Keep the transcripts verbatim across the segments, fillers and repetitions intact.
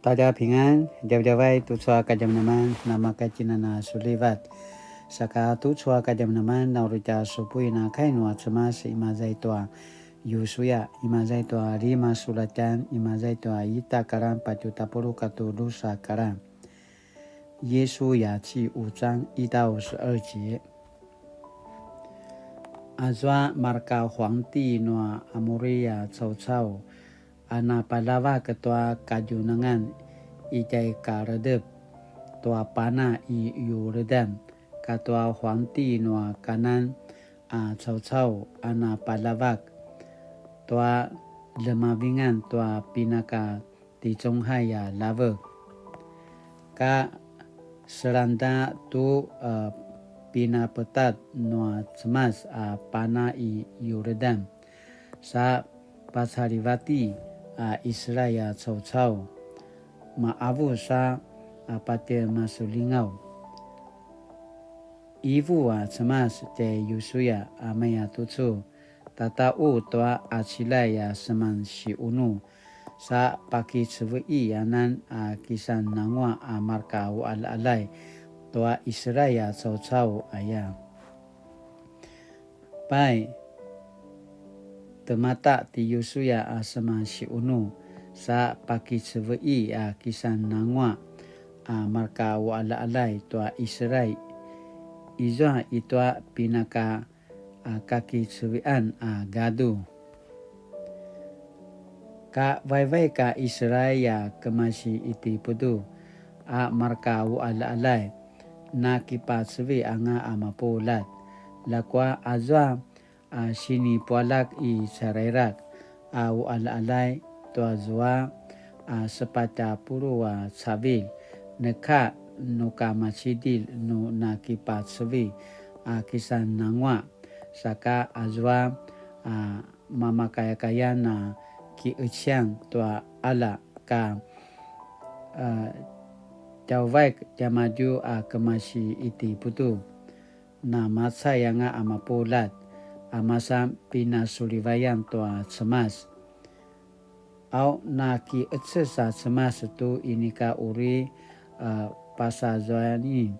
大家平安, djavadjavay tucu a kadjamadjaman, namakatjinan a sulivat. Saka tucu a kadjamadjaman, na uri tja supuin a kai nua Cemas, imaza i tua Yusuya, imaza i tua lima sulatjan, imaza i tua ita karan patju tapuluq katua drusa karan. 约書亞記五章一到十二節. Azua marka huangti nua Amuri a caucau, a napaljavak tua kadjunangan i tjai kaledep tua pana i Yurdan, katua huangti nua Kanan a caucau a napaljavak tua ljemavingan tua pinaka ticunghay a ljavek. Ka selangda tu, a, pinapetat nua Cemas a pana i Yurdan, sa pacalivati a Israil a caucau, maavu sa a patje masulingaw. Ivu a Cemas tjai Yusuya a maya tucu, tataqu tua qaciljay a seman siunu, sa pakiceveqi anan a kisan nanguaq a marka uqaljaqaljay tua Israil a caucau aya. Pai, temata ti Yusuya a seman siunu, sa pakiceveqi a kisan nanguaq a marka uqaljaqaljay tua Israil, izua i tua pinaka a kakiceviqan a gadu. Ka vaivaik a Israil a kemasi Itiputu a marka uqaljaqaljay, nakipaceviq anga a mapuljat. Ljakua azua a sinipualjak i carairak a uqaljaqaljay tua zua a sepatj a puluq a cavilj, neka nu ka macidilj nu nakipaceviq a kisan nanguaq, saka azua a mamakayakayan a kiqeciyan tua qalja ka, a, tjauvaik tiamadju a kemasi Itiputu. Namacay anga a mapuljat a masan pinasulivayan tua Cemas. Au nakiqeces a Cemas tu inika uri, a, pasazuain,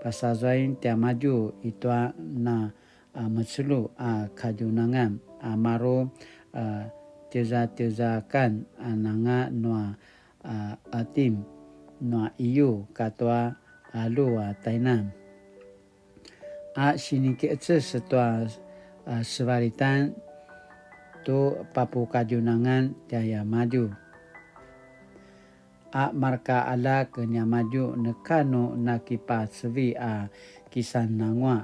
pasazuain tiamadju i tua na, a, mecelu a kadjunangan a maru, a, tjezatjezakan ananga nua, a, Atim nua iyu katua alu a tainan. A sinikiqeces tua, a, sevalitan tu papukadjunangan tjaiamadju. A marka aljak niamadju neka nu nakipaceviq a kisan nanguaq.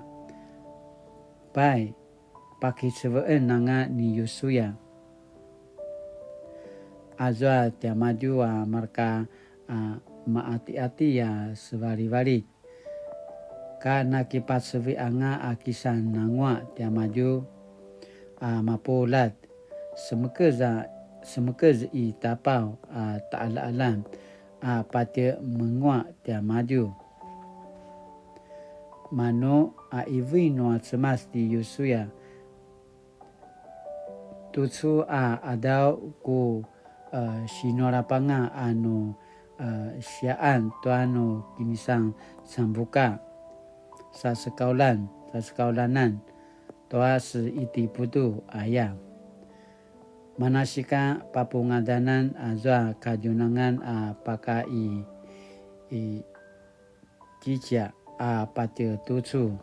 Pai, pakiceveqen anga ni Yusuya. Azua tiamadju a marka, a, maqatiqati a sevalivalit, ka nakipaceviq anga a kisan nanguaq tiamadju a mapuljat, semekez a, semekez i tapaw a taqaljaqaljan a patje menguaq tiamadju. Manu a qivu nua Cemas ti Yusuya, tucu a qadaw ku, a, sinualapanga a nu, a, siaqan tua nu kinisan sambuka, sasekaulan, sasekaulanan tua se Itiputu aya. Manasika papungadanan azua kadjunangan a paka i, i Cicia a patje tucu.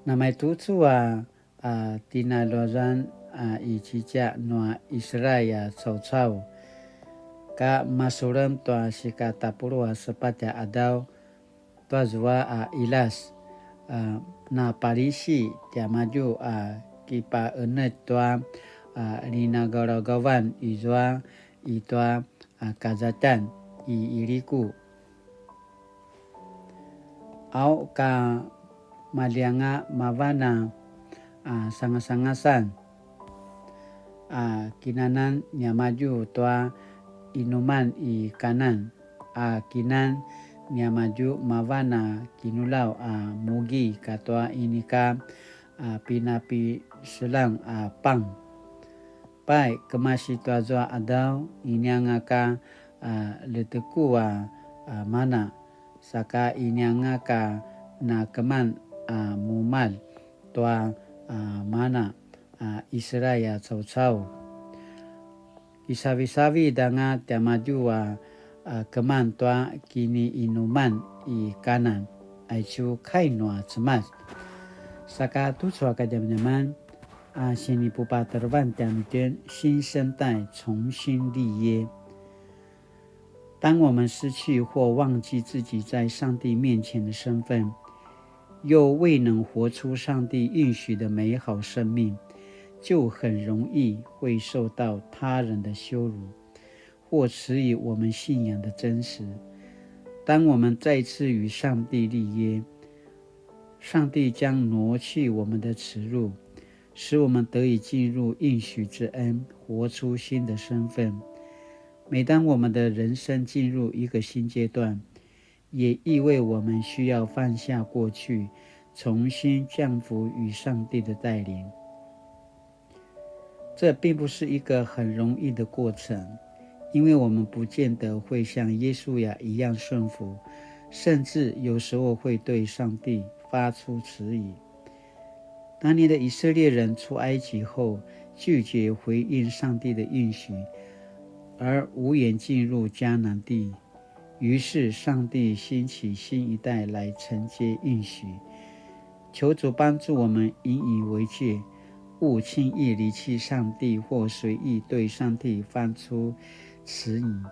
Namaitucu a, a, tinaluazan a i Cicia nua Israil a caucau, ka masulem tua sikatapuluq a sepatj a qadaw tua zua a qiljas, a, napalisi tiamadju a kipaenetj tua, a, linagaugavan izua i tua, a, kazatjan i Iliku. Au ka malianga mavan a, a, sangasangasan, a, kinanan niamadju tua inuman i Kanan, a, kinan niamadju mavan a kinulaw a mugi katua inika, a, pinapiselang a pang. Pai, kemasi tua zua qadaw, inianga ka, a, leteku a, a, mana, saka inianga ka na keman, a, mumalj tua, a, mana, a, Israel a caucau. Kisavisavid anga tiamadju a, a, keman tua kiniinuman i Kanan, aicu kai nua Cemas. Saka tucu a kadjamadjaman, a, sinipupatarevan tjanuitjen 新生代重新立约。当我们失去或忘记自己在上帝面前的身份，又未能活出上帝应许的美好生命，就很容易会受到他人的羞辱，或质疑我们信仰的真实。当我们再次与上帝立约，上帝将挪去我们的耻辱，使我们得以进入应许之恩，活出新的身份。每当我们的人生进入一个新阶段，也意味我们需要放下过去，重新降服于上帝的带领。这并不是一个很容易的过程，因为我们不见得会像约书亚一样顺服，甚至有时候会对上帝发出迟疑。当年的以色列人出埃及后，拒绝回应上帝的应许，而无缘进入迦南地。于是上帝兴起新一代来承接应许。求主帮助我们引以为戒，勿轻易离弃上帝或随意对上帝发出迟疑。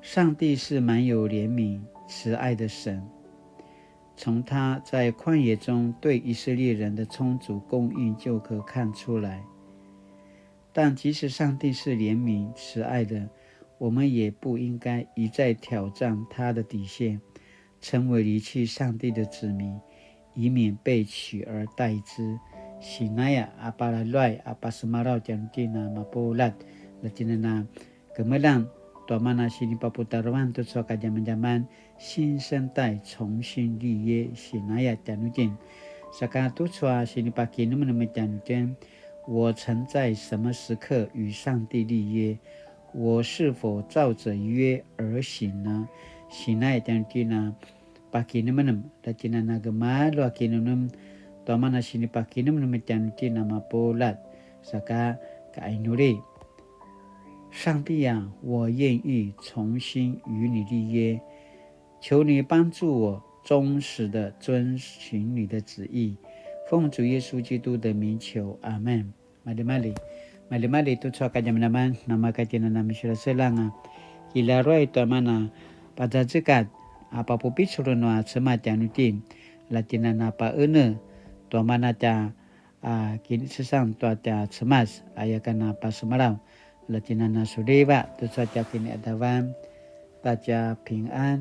上帝是满有怜悯、慈爱的神，从他在旷野中对以色列人的充足供应就可看出来。但即使上帝是怜悯、慈爱的，我们也不应该一再挑战他的底线，成为离弃上帝的子民，以免被取而代之。Sinaya a palaluay a pasemalaw tjanuitjen a mapuljat, la tjinana kemeljang tua mana sinipaputarevan tucu a kadjamadjaman, 新生代重新立约, sinaya tjanuitjen. Saka tucu a sinipakinemnem tjanuitjen, 我曾在什么时刻与上帝立约？我是否照着约而行呢？Sinaya tjanuitjen a pakinemnem, la tjinana gemalju a kinemnem tua mana sinipakinemnem tjanuitjen a mapuljat, saka kainuli. 上帝啊，我愿意重新与你立约，求你帮助我忠实地遵行你的旨意。奉主耶稣基督的名求，阿们。Maljimalji, maljimalji tucu a kadjamadjaman, namaka tjinana miseljaseljang a kilaruay tua mana pazazekat a papupicul nua Cemas tjanuitjen, la tjinana paene tua mana tja a kinisesan tua tja Cemas, aya ken a pasemalaw, la tjinana suliva tucu a tja kiniqadavan, ta tja pingan,